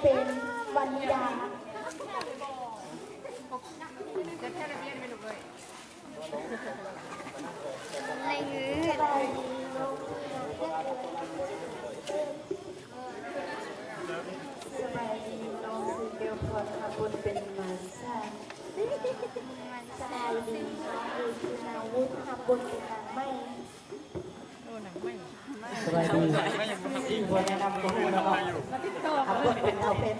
ເປັນວັນນິດາ. ສະບາຍດີ ນ້ອງຊື່ ສະບາຍດີ ນ້ອງຊື່ແກ້ວພອນ ຮັບບົດເປັນມາສາ. ສະບາຍດີ ນ້ອງຊື່ນາວຸດ ຮັບບົດເປັນນາງໃໝ່. ສະບາຍດີ ບໍ່ແນະນຳກໍຮູ້ແລ້ວເນາະ ຮັບບົດເປັນທ້າວເພັດ.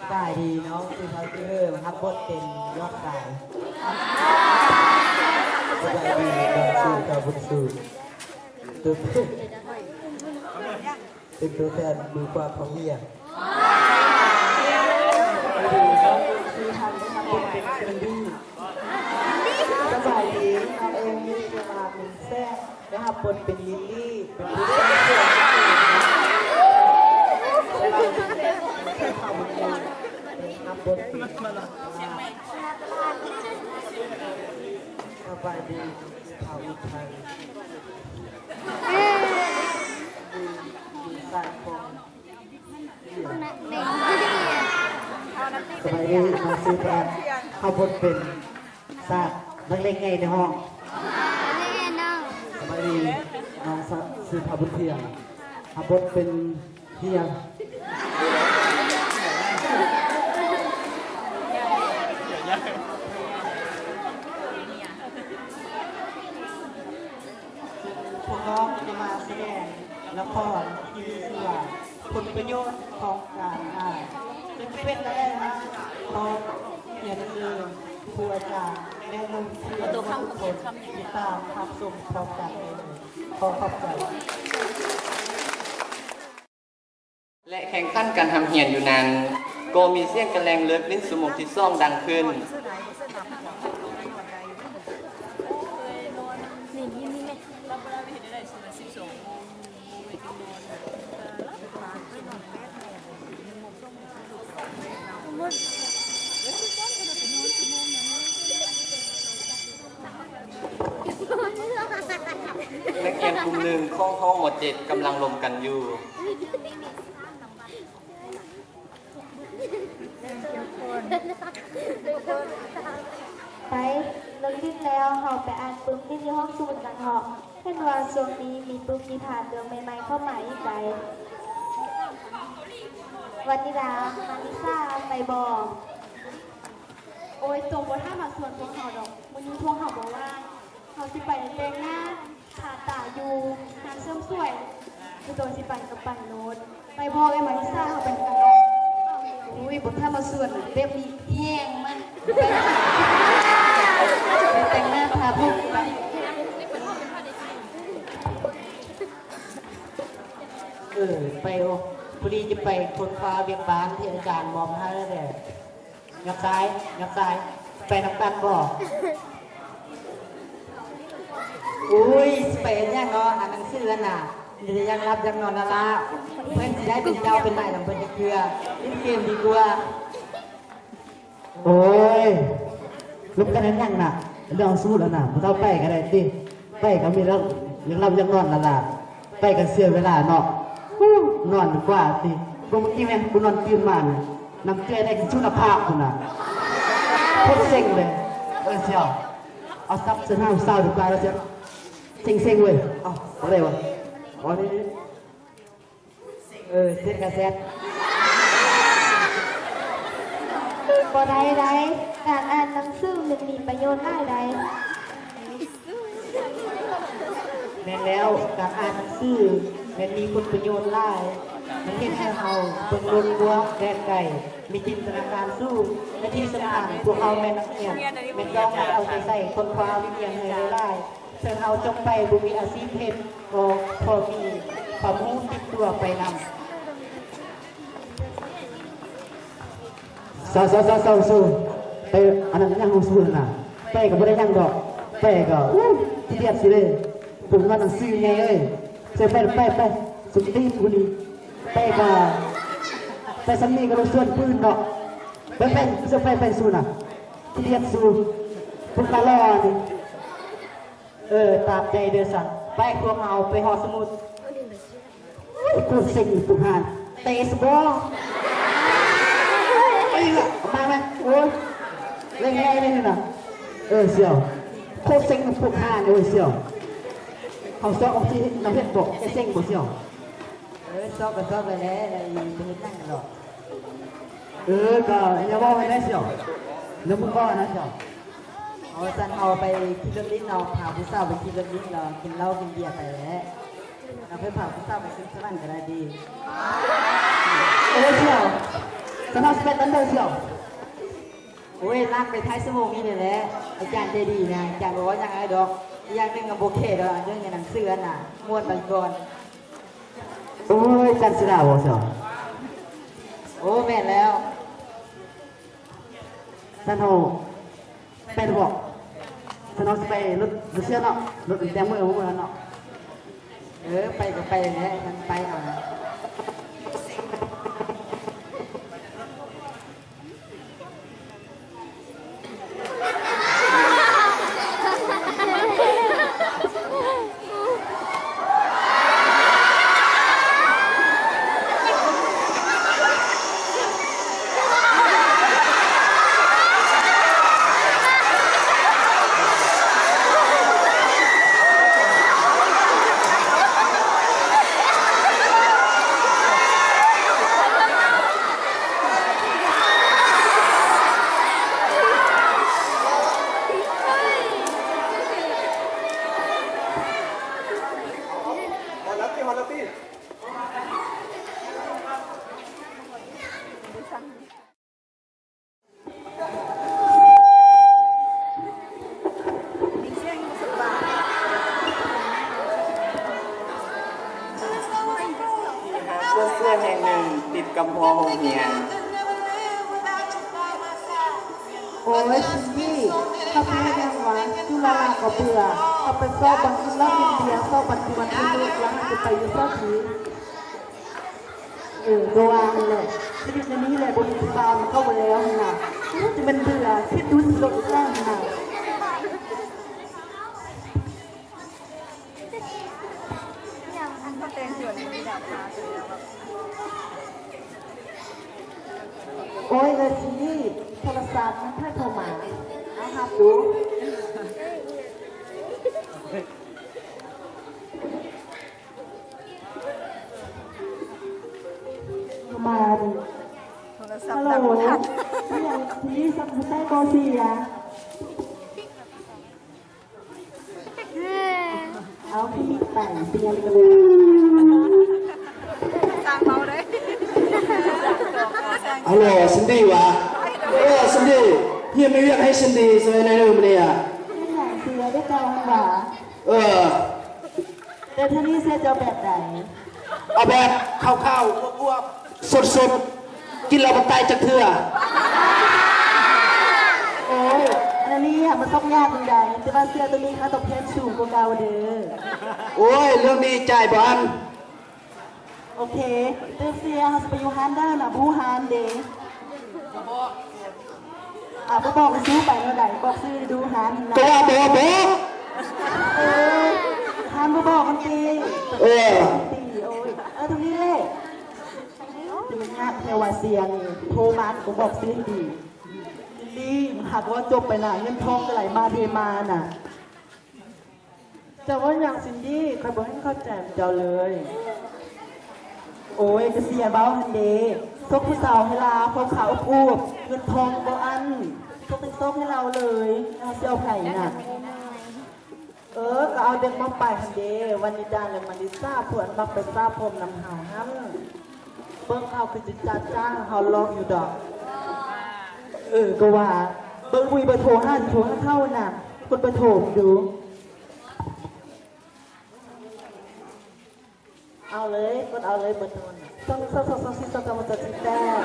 ສະບາຍດີ ນ້ອງຊື່ເຂົາຊື່ເຮີ ຮັບບົດເປັນຍອດຊາຍ. ສະບາຍດີ ນ້ອງຊື່ເຂົາບຸນຊູ ເປັນຕົວແທນມືຂວາຂອງເຮຍ. ສະບາຍດີ ນ້ອງຊື່ທັນ ຮັບບົດເປັນເຊີລີ. ສະບາຍດີ ນ້ອງເອມີ ເວລາມີແສງ ໄດ້ຮັບບົດເປັນລີລີ ເປັນຜູ້ຊ່ວຍເສຍງ. ສະບາຍດີ ເຂົ້າບຸນເລີຍ ໄດ້ຮັບບົດເປັນ ສະບາຍດີ ເຂົ້າອຸໄທ ສາຍຂອງ ສະບາຍດີ ນ້ອງຊື່ແປດ ຮັບບົດເປັນ ສາກ ນັກເລງໃຫຍ່ໃນຫ້ອງ. ສະບາຍດີ ນ້ອງຊື່ພາບຸນທຽງ ຮັບບົດເປັນເຮຍ. ພວກນ້ອງຈະມາສະແດງລະຄອນທີ່ມີຊື່ວ່າ ຜົນປະໂຫຍດຂອງການອ່ານ ເປັນໄດ້ມາ ຂອງເຮຍເດີ ຄູອາຈານ ແລະ ໜຸ່ມເພື່ອນທຸກຄົນ ຕິດຕາມຮັບຊົມພ້ອມກັນໄດ້ເລີຍ. ຂໍຂອບໃຈ. ແລະ ແຂ່ງຂັນການຮ່ຳຮຽນຢູ່ນັ້ນ ກໍມີສຽງກະແລງເລີກຫຼິ້ນຊຸມໂມງທີສອງດັງຂຶ້ນ. ນັກຮຽນກຸ່ມໜຶ່ງຂອງຫ້ອງ ມໍເຈັດ ກຳລັງລົມກັນຢູ່. ໄປ ເລີກຫຼິ້ນແລ້ວ ເຮົາໄປອ່ານປຶ້ມດິນຢູ່ຫ້ອງສະໝຸດກັນເຖາະ. ເຫັນວ່າຊ່ວງນີ້ມີປຶ້ມນິທານເລື່ອງໃໝ່ໆເຂົ້າມາອີກໄດ໋. ວັນນິດາ ມາລິສາ ໄປບໍ່? ໂອ້ຍ ໂຕບໍ່ຖ້າມາຊວນພວກເຮົາດອກ. ມື້ນີ້ພວກເຮົາບໍ່ວ່າງ. ເຮົາຊິໄປແຕ່ງໜ້າ ທາຕາຢູ່ຮ້ານເສີມສວຍ ຄືໂຕຊິໄປກໍໄປໂລດ. ໄປບໍ່ ເອື້ອຍມາລິສາ ເຮົາໄປນຳກັນເນາະ. ໂອ້ຍ ບໍ່ຖ້າມາຊວນ ແບບນີ້ແຮງມັນ ໄປແຕ່ງໜ້າທາຜົມໄປ. ເອີ ໄປໂອ ພໍດີຈະໄປຄົ້ນຄວ້າວຽກບ້ານທີ່ອາຈານມອບໃຫ້ແດ່. ຍອກຊ້າຍ ຍອກຊ້າຍ ໄປນຳກັນບໍ່? ອຸ້ຍ ຊິໄປເຮັດຫຍັງເນາະ ອ່ານໜັງສືຫັ້ນນະ ມີແຕ່ຢາກຫຼັບຢາກນອນລ້າໆ. ເພິ່ນຊິໄດ້ເປັນເຈົ້າເປັນນາຍນຳເພິ່ນຈັກເທື່ອ ຫຼິ້ນເກມດີກວ່າ. ໂອ້ຍ ລົມກັນເຮັດຫຍັງນະ ເລື່ອງສະໝຸດຫັ້ນນະ ບໍ່ຕ້ອງໄປກໍໄດ້ຕິ. ໄປກໍມີແລ້ວ ຢາກຫຼັບຢາກນອນລະລະ ໄປກໍເສຍເວລາເນາະ. ຮູ້ ນອນດີກວ່າຕິ. ເບິ່ງມື້ກີ້ແມ່ນກູນອນຕື່ນມານີ້ ນ້ຳເກືອໄດ້ກິນສຸຂະພາບພຸ້ນນະ. ໂຄດເຊັງເລີຍ. ເອີ ສຽວ ເອົາສັບເຊີນຫ້າງສາວດີກວ່າລະ ສຽວ. ເຊັງໆເວີຍ. ເອົ້າ ບໍ່ໄດ້ວະ. ເອົານີ້. ເອີ ເຊັດກະແຊັດ. ບໍ່ໄດ້ໄດ໋ ການອ່ານໜັງສືມັນມີປະໂຫຍດຫຼາຍໃດ໋. ແມ່ນແລ້ວ ການອ່ານໜັງສືແມ່ນມີຜົນປະໂຫຍດຫຼາຍ. ມັນເຮັດໃຫ້ເຮົາເບິ່ງໂລກກວ້າງແດນໄກ, ມີຈິນຕະນາການສູງ ແລະ ທີ່ສຳຄັນ ພວກເຮົາແມ່ນນັກຮຽນ ແມ່ນຕ້ອງໄດ້ເອົາໃຈໃສ່ຄົ້ນຄວ້າວິຊຽນໃຫ້ຫຼາຍໆ. ເຖິງເຮົາຈົບໄປບໍ່ມີອາຊີບເຮັດ ກໍພໍມີຄວາມຮູ້ຕິດຕົວໄປນຳ. ຊາວໆໆໆ ໄປອັນນັ້ນຫຍັງຂອງສູນນະ ໄປກໍບໍ່ໄດ້ຫຍັງດອກ ໄປກໍ ໂອ້ຍ ຂີ້ດຽດຊິເລີຍ ເບິ່ງວ່າໜັງສືໃຫຍ່ເອີຍ ເຊີນໄປ ໄປ ໄປ ສຸດຕີນຜູ້ນີ້ ໄປກໍ ໄປສ່ຳນີ້ກໍລົງສວນປືນເນາະ ໄປ ໄປ ເຊີນໄປ ໄປສູນນະ ຂີ້ດຽດສູ ພວກກະລໍນີ້. ເອີ ຕາມໃຈເດີສັນ ໄປ ພວກເຮົາໄປຫໍສະໝຸດ. ໂອ້ຍ ໂຄດເຊັງອີກພວກຫັ້ນ ເຕະສະບໍ ໄປລະ ມາແມະ ໂອ້ຍ ເລັ່ງແຮງເລີຍນະ. ເອີ ສ່ຽວ ໂຄດເຊັງພວກຂ້ານີ້ເວີຍສ່ຽວ. ເຮົາຊອກທີ່ນຳເຮັດບໍ່ ເຮັດເຊັງບໍ່ສ່ຽວ? ເອີ ຊອກກໍຊອກໄດ້ແຫຼະ ແລ້ວອີ່ຈະເຮັດຫຍັງດອກ. ເອີ ກໍຢ່າເວົ້າໃຫ້ໄດ້ສ່ຽວ ຢ່າເພິ່ງເວົ້ານະສ່ຽວ. ເອົາ ຊັ້ນເຮົາໄປຂີ່ລົດຫຼິ້ນເນາະ ພາຜູ້ສາວໄປຂີ່ລົດຫຼິ້ນເນາະ ກິນເຫຼົ້າກິນເບຍໄປແຫຼະ. ເຮົາໄປພາຜູ້ສາວໄປຂຶ້ນສະຫວັນກໍໄດ້ຕິ. ເອີ ສ່ຽວ ຊັ້ນເຮົາຊິໄປຕອນໃດສ່ຽວ? ໂອ້ຍ ລາກໄປທ້າຍຊົ່ວໂມງນີ້ແຫຼະ ອາຈານໃຈດີນະ ອາຈານບໍ່ເວົ້າຫຍັງໃຫ້ດອກ. ອີກຢ່າງໜຶ່ງກໍບໍ່ແຄດອກ ເລື່ອງຮຽນໜັງສືຫັ້ນນະ ມ່ວນໄປກ່ອນ. ໂອ້ຍ ຈັນຊິລາບໍ່ຊະ? ໂອ້ ແມ່ນແລ້ວ. ຊັ້ນເຮົາໄປເນາະ. ຊັ້ນເຮົາຊິໄປລົດ ລົດເຊຍເນາະ ລົດແຕ່ມື້ບໍ່ມື້ຫັ້ນເນາະ. ເອີ ໄປກໍໄປແຫຼະ ມັນໄປເອົານະ. ເປັນເຊືອກແຫ່ງໜຶ່ງຕິດກຳແພງໂຮງຮຽນ. ໂອ້ຍ ຊິນດີ້ ເຂົາໄປເຮັດຫຍັງວະ? ຢູ່ລ້າໆກໍເບື່ອ. ເຂົາໄປຊອກບ່ອນກິນເຫຼົ້າກິນເບຍ ຊອກບ່ອນກິນວັນທີເລັກ ແລ້ວມັນຊິໄປຢູ່ໃສ? ເອີ ກໍວ່າຫັ້ນແຫຼະ ຊີວິດແນວນີ້ແຫຼະ ບໍ່ມີຜູ້ບ່າວນຳເຂົາບໍ່ແລ້ວຫັ້ນນະ. ໂອ້ຍ ຈະແມ່ນເບື່ອ ຄິດດູຊິລົດອີກແລ້ວຫັ້ນນະ. ໂອ້ຍ ເອີຍ ຊິນດີ້ ໂທລະສັບມັນພາໂທມາ ເອົາຮັບດູ. ມາດິ ໂທລະສັບດັງບໍ່ທັນ. ອີຫຍັງ ຊິນດີ້ ສັບໄຊບໍ່ເສຍ? ເອົາ ຄືມີແປງປ່ຽນກັນເລີຍ. ຊ່າງເວົ້າເດີ. ຮັລໂຫຼ ຊິນດີ້ຫວາ? ເອີ ຊິນດີ້ ຮຽນມີວຽກໃຫ້ຊິນດີ້ຊ່ວຍແດ່ເດີມື້ນີ້ອະ. ເຮັດຫຍັງເສຍໄດ້ເຈົ້າຫັ້ນຫວາ? ເອີ ແຕ່ເທື່ອນີ້ເສຍເຈົ້າແບບໃດ? ເອົາແບບຂາວໆ ອວບໆ ສົດໆ ກິນແລ້ວບໍ່ຕາຍຈັກເທື່ອ. ໂອ້ຍ ອັນນີ້ຫາບໍ່ຕົກຍາກປານໃດ ແຕ່ວ່າເສຍໂຕນີ້ຄ່າຕອບແທນສູງກວ່າເກົ່າເດີ. ໂອ້ຍ ເລື່ອງນີ້ຈ່າຍບໍ່ອັນ. ໂອເຄ ແຕ່ເສຍ ເຮົາຊິໄປຢູ່ຮ້ານໃດນະ ບໍ່ຮູ້ຮ້ານເດ. ອ່າ ບໍ່ບອກ ຊິໄປແນວໃດ? ບອກຊື່ດູຮ້ານນະ. ຕົວະບໍ່ບອກ. ເອີ ຮ້ານບໍ່ບອກມັນຕິ. ເອີ ໂອ້ຍ ເອີ ເທົ່ານີ້ແຫຼະ. ຈະແມ່ນຍາກແທ້ວ່າເສຍນີ້ ໂທມາກໍບອກຊື່ໃຫ້ດີ. ລີ້ ຫາກເວົ້າຈົບໄປນະ ເງິນທອງກໍໄຫຼມາເທມານະ. ເຈົ້າເວົ້າຫຍັງຊິນດີ້? ຂ້ອຍບໍ່ເຫັນເຂົ້າໃຈເຈົ້າເລີຍ. ໂອ້ຍ ກະເສຍເວົ້າຫັ້ນເດ ຊອກຜູ້ສາວໃຫ້ລາວ ເຂົາຂາວອວບໆ ເງິນທອງບໍ່ອັນ ຊອກເປັນຊອກໃຫ້ລາວເລີຍ ລາວຊິເອົາໃຜນະ? ເອີ ກະເອົາເດັກມາປາຍຫັ້ນເດ ວານິດາ ແລະ ມາລິສາ ຜູ້ອັນມັກໄປສະຜົມນຳເຮົາຫັ້ນ. ເບິ່ງເຮົາຄືຊິຈັດຈ້າງ ເຮົາລອກຢູ່ດອກ. ເອີ ກະວ່າ ເບິ່ງບໍ່ມີເບີໂທຫາ ຊິໂທຫາເຂົານະ ກົດເບີໂທມາດູ. ເອົາເລີຍ ກົດເອົາເລີຍເບີໂທນະ ສອງ ສອງ ສອງ ສອງ ສີ່ ສອງ ສາມ ຫົກ ເຈັດ ສີ່ ແປດ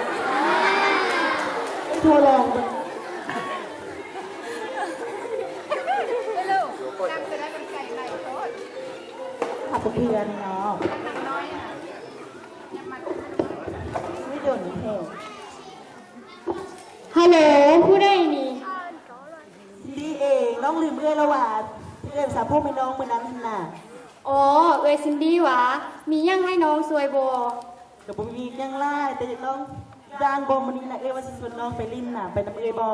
ໂທລອງເບິ່ງ. ຫາເພື່ອນເນາະ ໄດ້ດົນແທ້. ຮັລໂຫຼ ຜູ້ໃດນີ້? ຊິນດີ້ເອງ. ນ້ອງລືມເອື້ອຍແລ້ວຫວາ? ເອື້ອຍສະຜົມໃຫ້ນ້ອງມື້ນັ້ນຫັ້ນນະ. ອໍ ເອື້ອຍຊິນດີ້ຫວາ? ມີຫຍັງໃຫ້ນ້ອງຊ່ວຍບໍ່? ກໍບໍ່ມີຫຍັງຫຼາຍ ແຕ່ຢາກລອງຢ່າງບໍ່ ມື້ນີ້ນະ ເອື້ອຍວ່າຊິຊວນນ້ອງໄປຫຼິ້ນນະ ໄປນຳເອື້ອຍບໍ່?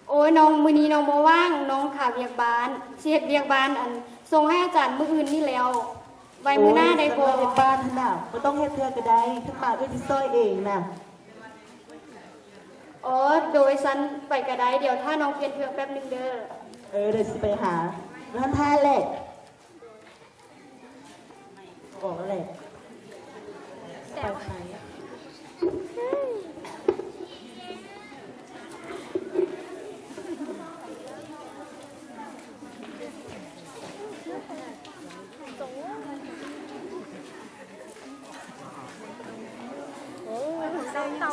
ໂອ້ຍ ນ້ອງ ມື້ນີ້ນ້ອງບໍ່ວ່າງ ນ້ອງຄາວຽກບ້ານ ຊິເຮັດວຽກບ້ານ ອັນ ສົ່ງໃຫ້ອາຈານມື້ອື່ນນີ້ແລ້ວ ໄວ້ມື້ໜ້າໄດ້ບໍ່? ໂອ້ຍ ວຽກບ້ານຫັ້ນນະ ບໍ່ຕ້ອງເຮັດເທື່ອກໍໄດ້ ຄັນມາເອື້ອຍຊິຊ່ອຍເອງນະ. ອໍ ໂດຍ ຊັ້ນໄປກໍໄດ້ ດຽວຖ້ານ້ອງປ່ຽນເຄື່ອງແປັບໜຶ່ງເດີ. ເອີ ດຽວຊິໄປຫາ ຢູ່ຫັ້ນຖ້າແຫຼະ. ອອກແລ້ວແຫຼະ ໄປ ໄປ. ໂອ້ ເຕົານຳ.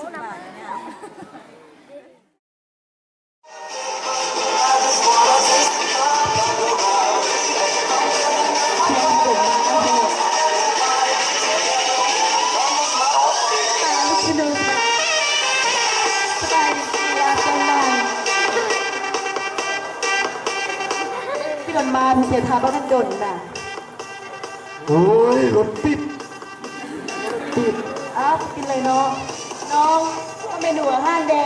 ຄືໂດນມາເສຍທ່າບໍ່ທັນດົນນະ. ໂອ້ຍ ລົດຕິດ ຕິດ. ອ້າວ ກິນເລີຍເນາະ ນ້ອງ ເອົາເມນູອາຫານແດ່.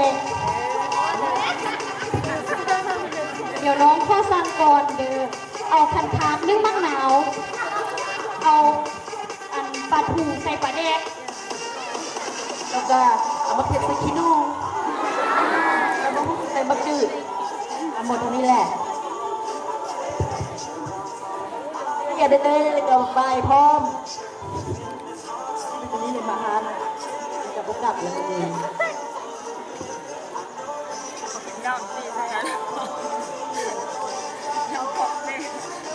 ດຽວນ້ອງຂໍສັ່ງກ່ອນເດີ ເອົາຄັນທາບໜຶ້ງໝາກນາວ ເອົາ ອັນ ປາທູໃສ່ປາແດກ ແລ້ວກະເອົາໝາກເຜັດໃສ່ຂີ້ໜູ ແລ້ວກໍໃສ່ໝາກຈືດ ທັງໝົດເທົ່ານີ້ແຫຼະ. ລະອຽດເດີ ແລ້ວກໍບາຍພ້ອມ ເປັນອັນນີ້ເລີຍ ມາຮ້ານ ແລ້ວກໍບໍ່ກັບແລ້ວນີ້. ນ້ຳຕີໃສ່ຫັ້ນ ນ້ຳກອກເດ້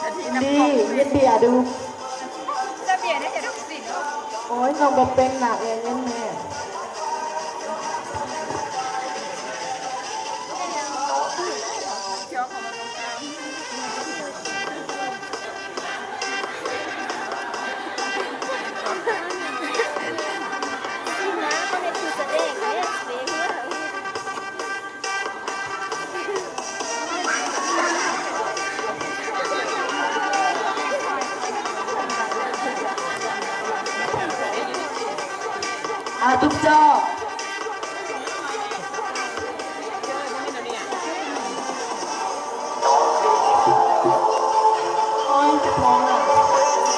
ອັນນີ້ນ້ຳກອກເດ້ ເຮັດເບຍດູ ແຕ່ເບຍນີ້ຈະດຸສິເນາະ. ໂອ້ຍ ນ້ອງບໍ່ເປັນນາງເອງເງິນແມ່. ອາ ທຸບຈອກ. ໂອ້ຍ ເຈັບທ້ອງອະ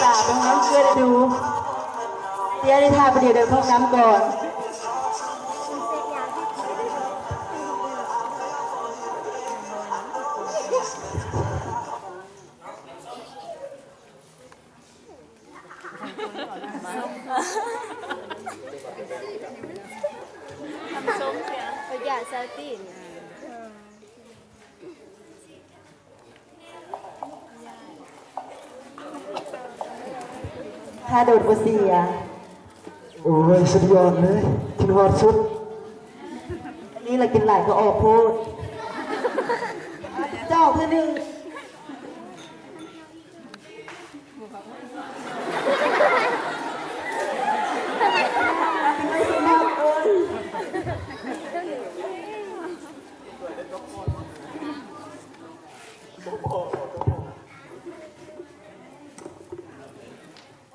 ຕາໄປຫ້ອງນ້ຳເກືອໄດ້ດູ. ເດຍ ໄດ້ຖ້າໄປດຽວ ໄດ້ຫ້ອງນ້ຳກ່ອນ. ນ້ຳສົ້ມເສຍ ເອົາຢາຊາຕີນ. ຖ້າໂດດບໍ່ເສຍ. ໂອ້ຍ ສຸດຍອດເລີຍ ກິນຮອດສຸດ. ອັນນີ້ລະກິນຫຼາຍກໍອອກໂພດ. ເຈົ້າເທື່ອໜຶ່ງ.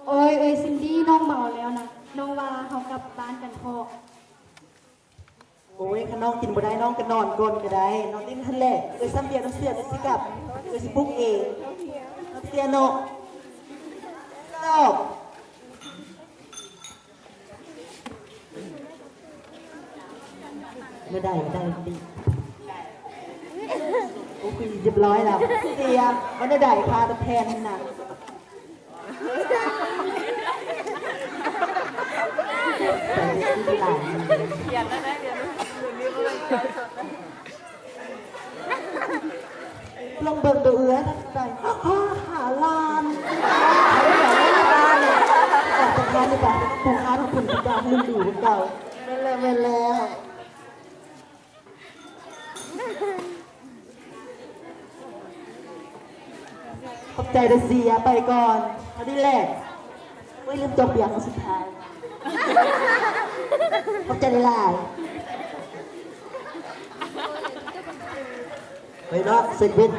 ໂອ້ຍ ເອີຍ ຊິນດີ ນ້ອງເມົາແລ້ວນະ ນ້ອງວ່າເຮົາກັບບ້ານກັນເທາະ. ໂອ້ຍ ຄັນນ້ອງກິນບໍ່ໄດ້ ນ້ອງກໍນອນກ່ອນກໍໄດ້ ນອນຫຼິ້ນຫັ້ນແຫຼະ. ເອື້ອຍຊ້ຳເບຍນ້ຳເສຍ ເອື້ອຍຊິກັບ ເອື້ອຍຊິປຸກເອງ. ນ້ຳເສຍເນາະ ເຈົ້າ. ບໍ່ໄດ້ ບໍ່ໄດ້ຕິ. ໂອ້ຍ ຮຽບຮ້ອຍແລ້ວ ເສຍ. ວ່າແນວໃດ ຄາຕະແພນຫັ້ນນະ. ລອງເບິ່ງດູເອື້ອຍ ໄປ ຫາລ້ານ ອອກຈາກຮ້ານນີ້ໄປ ປູກຮ້ານຂອງເພິ່ນ ເພິ່ນຈະລືມດູເກົ່າ. ແມ່ນແລ້ວ ແມ່ນແລ້ວ. ຂອບໃຈເດີເຊຍ ໄປກ່ອນ ເທົ່ານີ້ແຫຼະ. ໂອ້ຍ ລືມຕົກບຽງຄັ້ງສຸດທ້າຍ. ຂອບໃຈຫຼາຍໆ. ໄປເນາະ ເຊັກບິນ.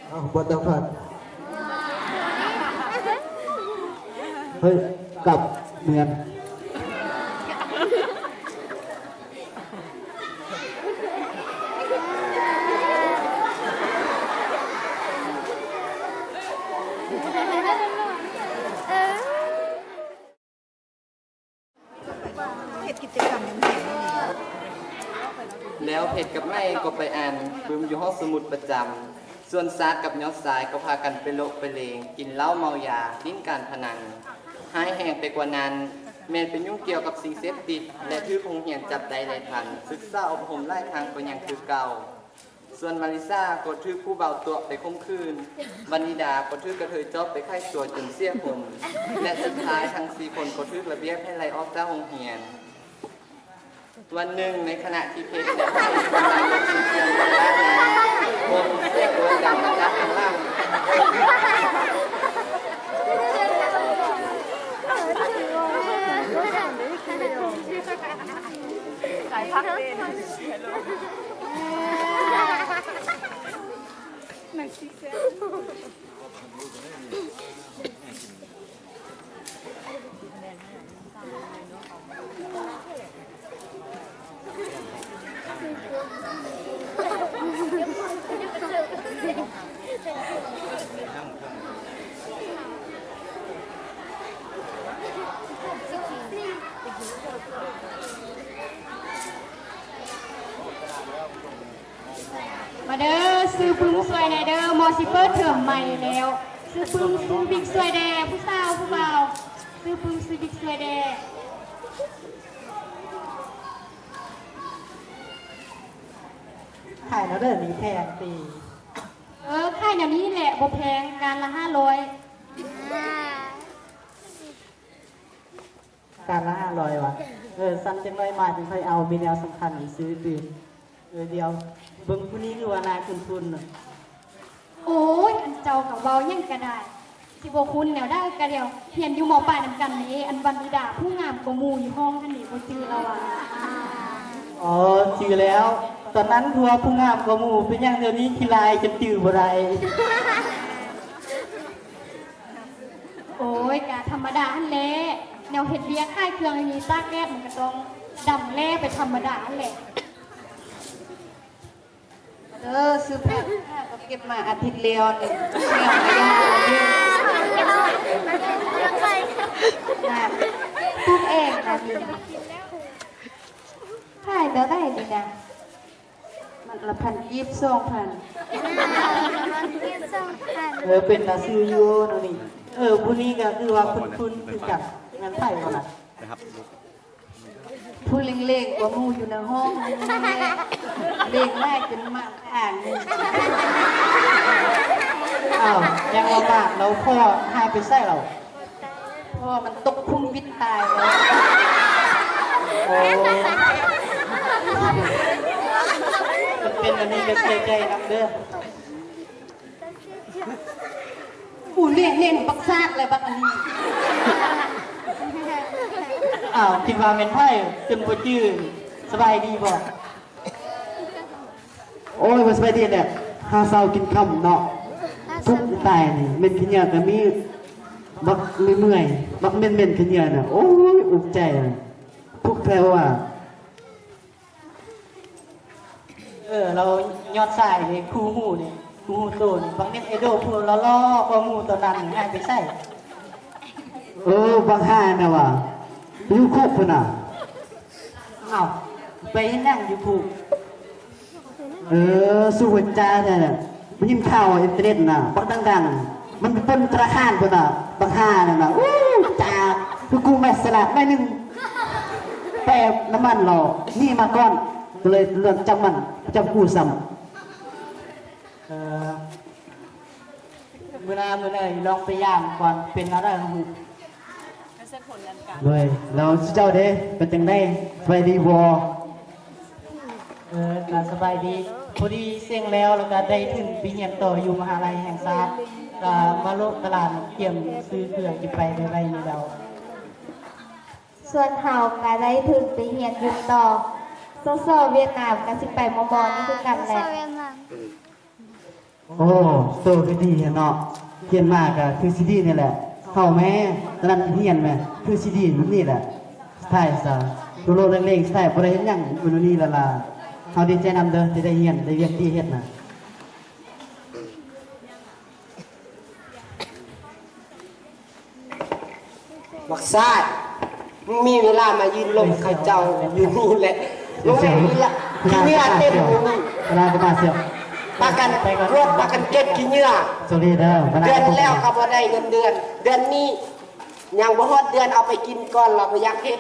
ເອົາ ບໍ່ຕ້ອງພັກ. ເຮີ້ຍ ກັບເມືອນ. ເຮັດກິດຈະກຳຫຍັງແດ່? ແລ້ວເພັດກັບໄມ້ກໍໄປອ່ານປຶ້ມຢູ່ຫ້ອງສະໝຸດປະຈຳ, ສ່ວນຊາດກັບຍອດຊາຍກໍພາກັນໄປໂລະໄປເລງ, ກິນເຫຼົ້າເມົາຢາ, ຫຼິ້ນການພະນັນ, ຮ້າຍແຮງໄປກວ່ານັ້ນ ແມ່ນໄປຫຍຸ້ງກ່ຽວກັບສິ່ງເສບຕິດ ແລະ ຖືກໂຮງຮຽນຈັບໄດ້ໄດ້ທັນ, ສຶກສາອົບຮົມຫຼາຍຄັ້ງກໍຍັງຄືເກົ່າ. ສ່ວນມາລິສາກໍຖືກຜູ້ບ່າວຕົວະໄປຂົ່ມຂືນ, ວັນນິດາກໍຖືກກະເທີຍຈອບໄປຂາຍຕົວຈົນເສຍຄົນ ແລະ ສຸດທ້າຍທັງສີ່ຄົນກໍຖືກລະບຽບໃຫ້ໄລ່ອອກຈາກໂຮງຮຽນ. ວັນໜຶ່ງ ໃນຂະນະທີ່ເພັດ ແລະ ໄມ້ກຳລັງລົງສູ່ເຄື່ອງຢູ່ດ້ານໜ້າ, ໂຮມເສຍງໂດຍດັງມາຈາກທາງຫຼັງ. ຂາຍຜັກເດ. ມາເດີ ຊື້ປຶ້ມຊ່ວຍແດ່ເດີ ມໍຊິເປີດເທີມໃໝ່ແລ້ວ. ຊື້ປຶ້ມຊື້ບິກຊ່ວຍແດ່ ຜູ້ສາວຜູ້ບ່າວ ຊື້ປຶ້ມຊື້ບິກຊ່ວຍແດ່. ຂາຍແນວໃດນີ້ ແພງຕິ? ເອີ ຂາຍແນວນີ້ແຫຼະ ບໍ່ແພງ ການລະຫ້າຮ້ອຍ. ການລະຫ້າຮ້ອຍຫວາ? ເອີ ຊັ້ນຈັກໜ້ອຍມາຈຶ່ງຄ່ອຍເອົາ, ມີແນວສຳຄັນນີ້ຊື້ຕື່ມ. ເອີ ດຽວ ເບິ່ງຜູ້ນີ້ຄືວ່າໜ້າຄຸ້ນໆນະ. ໂອ້ຍ ອັນເຈົ້າກໍເວົ້າຫຍັງກໍໄດ້ ຊິບໍ່ຄຸ້ນແນວໃດ. ກະດຽວຮຽນຢູ່ ມ.ປາຍ ນຳກັນເດ້ ອັນວັນທິດາ ຜູ້ງາມກວ່າໝູ່ຢູ່ຫ້ອງຫັ້ນເດ້ ບໍ່ຈື່ລາວຫວາ? ອໍ ຈື່ແລ້ວ. ຕອນນັ້ນຄືວ່າຜູ້ງາມກວ່າໝູ່ ເປັນຫຍັງດຽວນີ້ຂີ້ລາຍຈົນຈື່ບໍ່ໄດ້? ໂອ້ຍ ກະທຳມະດາຫັ້ນແຫຼະ ແນວເຮັດວຽກຂາຍເຄື່ອງຢູ່ນີ້ ຕາກແດດມັນກະຕ້ອງດຳແຫຼ້ໄປທຳມະດາຫັ້ນແຫຼະ. ເດີ ຊື້ແຜ່ນ ເຮົາກໍເກັບມາອາທິດແລ້ວນີ້ ເກັບມາຢາມນີ້ນະ ປູກເອງນະນີ້ ຂາຍແນວໃດນີ້ນະ? ມັດລະພັນກີບ ສອງພັນ. ເອີ ເປັນຕາຊື້ຢູ່ເນາະນີ້. ເອີ ຜູ້ນີ້ກໍຄືວ່າຄຸ້ນໆຄືກັນ ແມ່ນໃຜບໍ່ນະ? ຜູ້ເຫຼັ່ງໆກວ່າໝູ່ຢູ່ໃນຫ້ອງນີ້ແຫຼະ ເຫຼັ່ງຫຼາຍຈົນໝາກຂາງນີ້. ອ້າວ ຍັງວ່າໝາກລາວພໍ້ຫາຍໄປໃສລາວ? ເພາະວ່າມັນຕົກຂຸມວິດຕາຍແລ້ວ. ໂອ້ ມັນເປັນອັນນີ້ກໍເສຍໃຈນຳເດີ. ອູ້ ເນນໆ ບັກຊາກແລ້ວບັກອັນນີ້. ອ້າວ ຄິດວ່າແມ່ນໃຜ ຈົນບໍ່ຈື່. ສະບາຍດີບໍ່? ໂອ້ຍ ບໍ່ສະບາຍດີແຫຼະ ຫາເຊົ້າກິນຄ່ຳເນາະ. ທຸກຕາຍນີ້ ເມັນຂີ້ເຫຍື້ອກໍມີ ບັກເມື່ອຍໆ ບັກເໝັນໆ ຂີ້ເຫຍື້ອນະ. ໂອ້ຍ ອຸກໃຈ ທຸກແທ້ວ່າ. ເອີ ລາວຍອດຊາຍນີ້ ຄູ່ຫູນີ້ ຄູ່ຫູໂຕນີ້ ບັກເນັດເອໂດຜູ້ຫຼໍ່ໆ ກວ່າໝູ່ຕອນນັ້ນນີ້ ຫາຍໄປໃສ? ເອີ ບັກຫ່ານະຫວາ ຢູ່ຄຸກພຸ້ນນະ. ອ້າວ ໄປເຮັດຫຍັງຢູ່ຄຸກ? ເອີ ສູ້ກັນຈ້າແທ້. ໄດ້ຍິນຂ່າວອິນເຕີເນັດນະ ບັກດັງໆ ມັນໄປປຸ້ນທະນາຄານພຸ້ນນະ ບັກຫ່ານັ້ນນະ. ໂອ້ ຈ້າ ຄືກູແມັດສະຫຼາດໜ້ອຍໜຶ່ງ ແປນ້ຳມັນຫຼໍ່ ໜີມາກ່ອນ ກໍເລີຍເລື່ອນຈັບມັນ ຈັບກູຊ້ຳ. ເອີ ມື້ໜ້າມື້ໃດລອງໄປຢາມກ່ອນ ເປັນແນວໃດຫູ. ໂດຍ ແລ້ວເຈົ້າເດ ເປັນຈັ່ງໃດ ສະບາຍດີບໍ່? ເອີ ກະສະບາຍດີ ພໍດີເສັງແລ້ວ ແລ້ວກະໄດ້ທຶນໄປຮຽນຕໍ່ຢູ່ມະຫາໄລແຫ່ງຊາດ ກະມາໂລະຕະຫຼາດ ກຽມຊື້ເຄື່ອງກິນໄປໄວໆນີ້ແລ້ວ. ສ່ວນເຮົາກະໄດ້ທຶນໄປຮຽນຢູ່ຕໍ່ ສສ ຫວຽດນາມ ກະຊິໄປມໍ່ໆນີ້ຄືກັນແຫຼະ. ໂອ້ ໂຕຄືດີແທ້ເນາະ ຮຽນມາກໍຄືຊິດີນີ້ແຫຼະ. ເຂົ້າແມ້ ຕອນນັ້ນຮຽນແມ້ ຄືຊິດີແບບນີ້ແຫຼະ. ສຸດທ້າຍຊະ ໂລໂລເລັງໆ ສຸດທ້າຍບໍ່ໄດ້ເຮັດຫຍັງ ມື້ນີ້ລະລາ. ເຮົາດີໃຈນຳເດີ ທີ່ໄດ້ຮຽນ ໄດ້ວຽກດີເຮັດນະ. ບັກຊາດ ມຶງມີເວລາມາຢືນລົມເຂົາເຈົ້າຢູ່ນີ້ແຫຼະ. ມຶງແມ່ນຂີ້ເຫຍື້ອເຕັມຢູ່ນີ້. ພາກັນກວດ ພາກັນເກັບຂີ້ເຫຍື້ອ. ເດືອນແລ້ວກໍບໍ່ໄດ້ເງິນເດືອນ ເດືອນນີ້ ຍັງບໍ່ຮອດເດືອນ ເອົາໄປກິນກ່ອນ ລະບໍ່ຢາກເຮັດ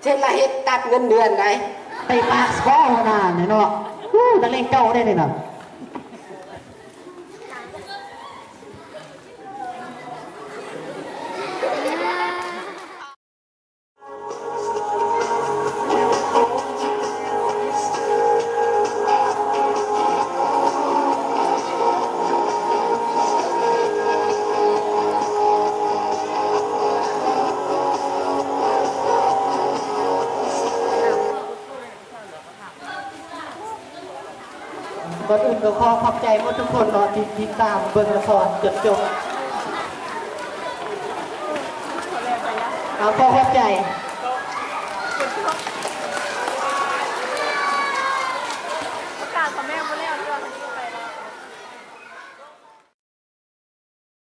ເຮັດລະເຮັດຕັດເງິນເດືອນໃດ໋. ໄປປາກສະເພາະຫົວໜ້ານີ້ເນາະ. ອູ້ ນັກເລງເກົ່າເດ້ນີ້ນະ. ກ່ອນອື່ນກໍຂໍຂອບໃຈໝົດທຸກຄົນເນາະ ທີ່ຕິດຕາມເບິ່ງລະຄອນຈົນຈົບ. ເອົາ ຂໍຂອບໃຈ.